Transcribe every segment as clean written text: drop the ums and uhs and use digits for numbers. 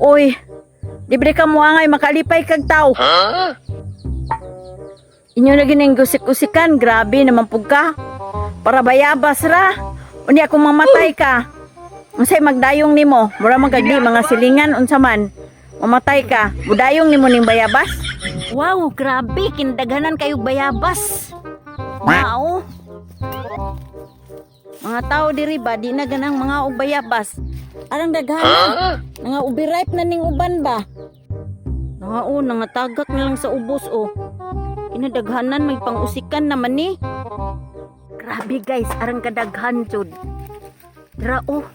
Uy, libre ka mo angay, makalipay kag tao. Inyo na gining gusik-usikan, grabe naman pug ka. Para bayabas ra. Unya kung mamatay ka, unsay magdayong nimo? Mura man kag di mga silingan unsa man. Mamatay ka, mudayong nimo ning bayabas? Wow, grabe kinadaghanan kayo bayabas. Wow. Mga tao diri ba di na ganang mga og bayabas. Arang daghanan. Nga ubi-ripe na ning uban ba? Nao, nangatagak na lang sa ubos oh. Kinadaghanan may pangusikan naman ni. Grabe guys, arang kadaghan jud. Dra oh.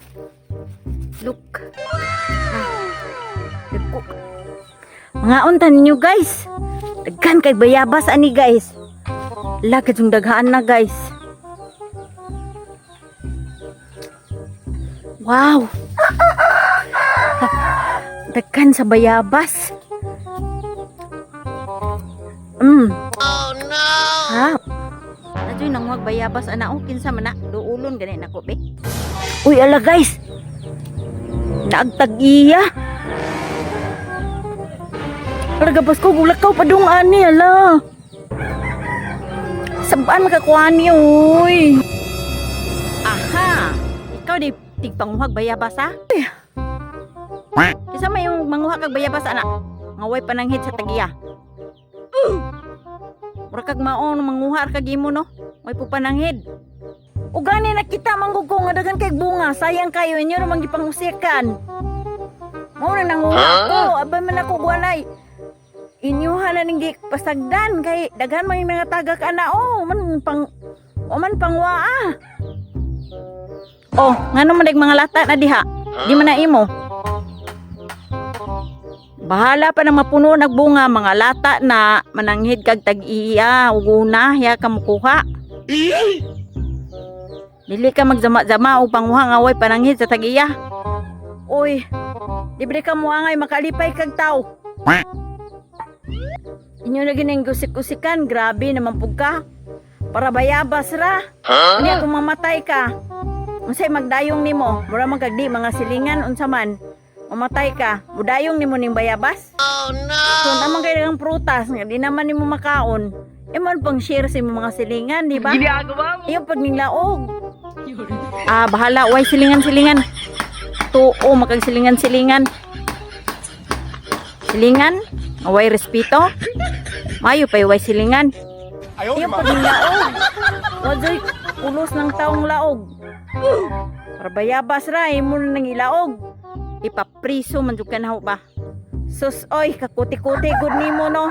Look. Ah. Dagko. Mga unta ninyo guys. Daghan kay bayabas ani guys. Lagad yung daghaan na guys. Wow. Daghan sa bayabas. Oh no! Harap. Adyoy nang wag bayabas ana oh, kinsa man na duulon gani nako be. Uy ala guys. Naagtag-iya. Ala gabas ko gulakaw padung ani ala. Sabaan makakuha ni uy. Aha. Ikaw di tigpanguhag bayabas ha? Kinsa may yung manguha kag bayabas ana? Ngaway pananghid sa tagiya. Mura kag maon manguha ra kag imo no. Way po pananghid. O gani nakita manggug ko nga daghan kay bunga, sayang kayo inyo namang gipangusikan. Mao na nanguha ko, abay man ako walay. Inyuha na ning pasagdan kay daghan man yung mga tagak ana oh, man pang o man pangwaa. Oh, ngano man dag mga lata na diha? Di man na imo. Bahala pa na mapuno nagbunga mga lata na mananghid kag tag-iya ug una ya ka mukuha. Dili ka magzama-zama og panguha nga way pananghid sa tag-iya. Uy, libre ka mo angay makalipay kag tao. Inyo na gining gusik-usikan, grabe naman pug ka. Para bayabas ra. Unya kung mamatay ka, unsay magdayong nimo? Mura man kag di mga silingan unsa man. Mamatay ka, mudayong nimo ning bayabas? Oh no! So naman kay daghang prutas nga di naman nimo makaon. E man pang share sa imong mga silingan, di ba? Ginagawa mo! Iyo pag ning laog. Ah, bahala way silingan-silingan. Tuo makag silingan-silingan. Silingan, way respeto. Mayo pay way silingan. 哎呦我 Iyo 的妈 pag ning laog. Wajoy ulos ng taong laog. Para bayabas ra imo na nang ilaog. Ipapriso man jud ka na ho ba. Sus oy, kakuti-kuti gud nimo no.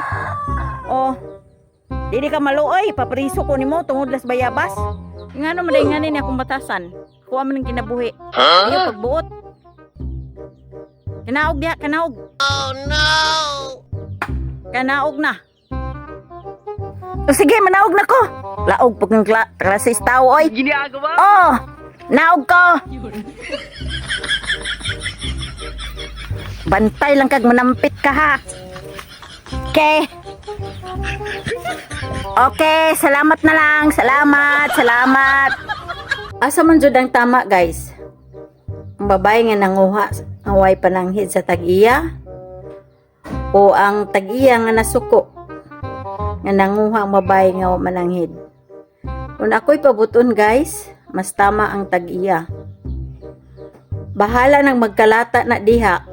Oh. Dili ka maluoy, papriso ko nimo tungod las bayabas. Ngano man day ngani ni akong batasan. Kuha man ng kinabuhi. Iyo pagbuot. Kanaog diha, kanaog. Oh no! Kanaog na. O sige, manaog na ko. Laog pag ng klasis tao oy. Ginagawa mo! Oh, naog ko. Bantay lang kag manampit ka ha. Okay. Okay, salamat na lang. Salamat, salamat. Asa man jud ang tama, guys? Ang babae nga nanguha nga way pananghid sa tag-iya o ang tag-iya nga nasuko nga nanguha ang babae nga wa mananghid? Kung ako'y pabuton guys, mas tama ang tag-iya. Bahala nang magkalata na diha.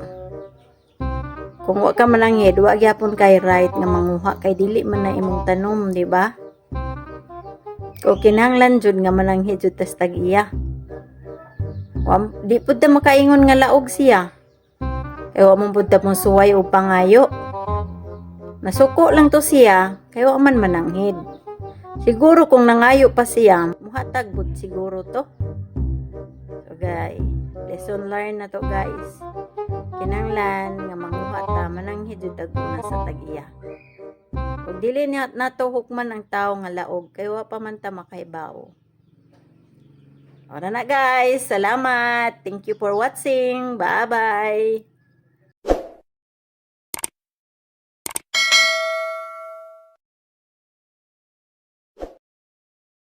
Kung wa ka mananghid, wa gyapon kay right nga manguha kay dili man na imong tanom, di ba? O kinahanglan jud nga mananghid jud tas tag-iya. Di pud ta makaingon nga laog siya. Kay wa man pud ta mong suway o pangayo. Nasuko lang to siya, kay wa man mananghid. Siguro kung nangayo pa siya, muhatag bud siguro to. So guys, lesson learned na to guys. Kinanglan nga manguha ta mananghid jud tag una sa tag-iya. Ug dili niya nato hukman ang tao nga laog kay wa pa man ta makahibaw. Ora na guys, salamat. Thank you for watching. Bye-bye.